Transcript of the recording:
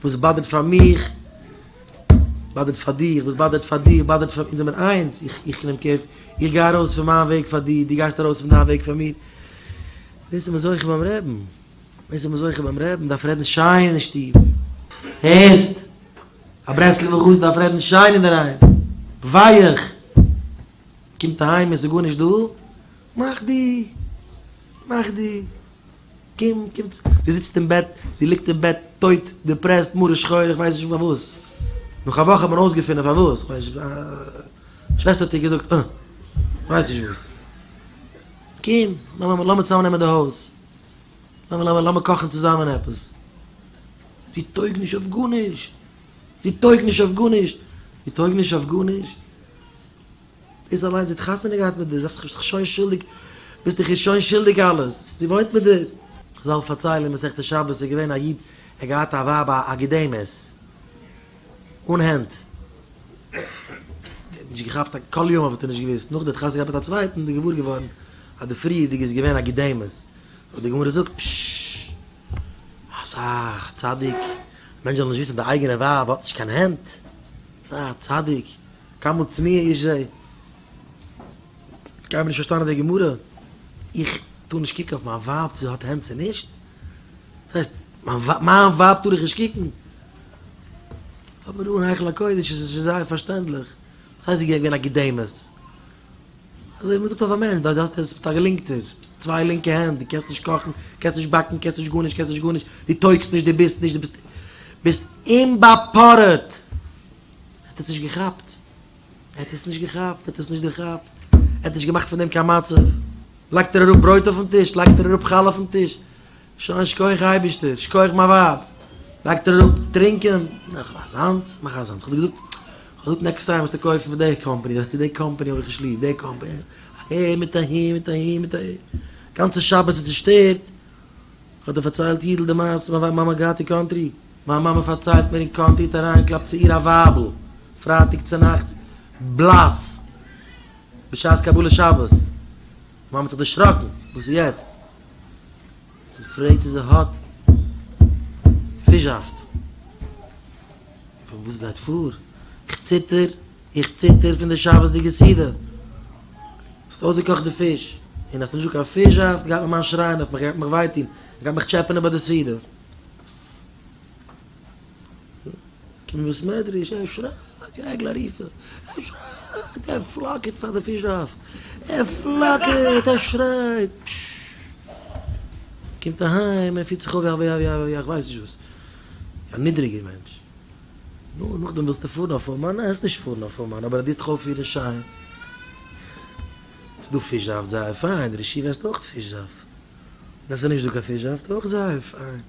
וואס באדערט פאר מיך, באדערט פאר דיך, וואס באדערט פאר דיר, באדערט פאר, אונז זעמיר איינס, איך איך נעם קער, איך גיי ארויס פון מיין וועג פאר דיר, דו גייסט ארויס פון דיין וועג פאר מיר. דאס איז מען זוכה ביים רעבן, דאס איז מען זוכה ביים רעבן, מ'דארף רעדן שיין אין שטוב, הערסט? א ברסלב'ער חסיד דארף רעדן שיין אינדערהיים, ווייך, קומט אהיים און ס'איז גארנישט דא, מאך דו, מאך דו. קום, קום צו. זי זיצט אין בעט, זי ליגט אין בעט, טויט, דעפרעסט, מרה שחורה, איך ווייס נישט פארוואס. נאך א וואך האט מען אויסגעפונען פארוואס, איך ווייס נישט, א שוועסטער האט איר געזאגט, אה, ווייס נישט וואס. קום, לאמיר, לאמיר צוזאמען נעמען די הויז. לאמיר, לאמיר, לאמיר קאכן צוזאמען עפעס. זי טויג נישט אויף גארנישט. זי טויג נישט אויף גארנישט. זי טויג נישט אויף גארנישט. דאס אליינס, זי האט חתונה געהאט מיט דיר, דארפסט דיך שוין שולדיג, ביסט דיך איר שוין שולדיג אלעס, זי וואוינט מיט דיר. חזל פארציילן אין מסכת שבת איז געווען א איד, ער האט געהאט א ווייב א גידמת, אן הענט, ער האט נישט געכאפט א כל ימיו האט ער נישט געוואוסט, נאכדעם האט חתונה געהאט מיט א צווייטן איז ער געוואר געווארן אז די פריערדיגע איז געווען א גידמת, און די גמרא זאגט פששש אזא צדיק, א מענטש זאל נישט וויסן אז די אייגענע ווייב האט נישט קיין הענט, אזא צדיק. כמה צנועה איש זה. קיינמאל נישט פארשטאנען די גמרא. איך טאר נישט קוקן אויף מיין ווייב צו זי האט הענט צו נישט? דאס הייסט, מיין ווייב טאר איך נישט קוקן? אבער דא אין היכל הקודש איז עס שוין זייער פארשטענדליך. וואס הייסט זי איז געווען א גידמת? אזוי ווי מ'זאגט אויף א מענטש, דו האסט ביסט א געלינקטער, ביסט צוויי לינקע הענט, דו קענסט נישט קאכן, קענסט נישט באקן, קענסט נישט גארנישט, קענסט נישט גארנישט, דו טויגסט נישט, דו ביסט נישט, דו ביסט ביסט אומבאפארעט! ער האט עס נישט געכאפט. ער האט עס נישט געכאפט, ער האט עס נישט דערכאפט. ער האט נישט געמאכט פון דעם קיין מצב. לייגט ער אראפ ברויט אויפן טיש, לייגט ער אראפ חלה אויפן טיש. שוין, שכוח אייבערשטער, שכוח מיין ווייב. לייגט ער אראפ טרינקען, נאך אזאנס, מאך אזאנס. כ'האב דיר געזאגט, כ'האב געזאגט נעקסט טיים זאלסטו קויפן פון די קאמפאני, די קאמפאני האב איך נישט ליב, די קאמפאני. אהער מיט אהין מיט אהין מיט אהער. גאנצע שבת איז צושטערט. כ'האב דיר פארציילט יידל די מעשה מיין מאמע האט געהאט אין קאנטרי? מיין מאמע פארציילט מיר אין קאנטרי האט אריינגעקלאפט צו איר א ווייבל פרייטאג צונאכטס בלאס בשעת קבלת שבת, מאמע האט זיך דערשראקן וואס איז יעצט? זי פרעגט צו זי האט פישזאפט. וואס גייט פאר? איך ציטער איך ציטער פון די שבת'דיגע סעודה. האסט אויסגעקאכט די פיש, און אז ס'איז נישטא קיין פיש זאפט גייט מיין מאן שרייען אויף מיך, גייט מיך וויי טון, ער גייט מיך טשעפענען ביי די סעודה. קום אין בית מדרש, ער שרייט, עגלה ערופה, ער שרייט, ער פלאקערט פאר די פיש זאפט, ער פלאקערט, ער שרייט, פששש. קומט אהיים, ער פירט זיך אויף ווי א ווי א ווי א כ'ווייס נישט וואס, א נידריגער מענטש. נו, נאכדעם ווילסטו פארן אויף אומאן? ניין, וועסט נישט פארן אויף אומאן, אבער אז דו וועסט דיך אויפפירן שיין. ס'איז דא פיש זאפט, זייער פיין, די ראש ישיבה עסט אויך פיש זאפט. און אז ס'איז נישט דא קיין פיש זאפט, אויך זייער פיין.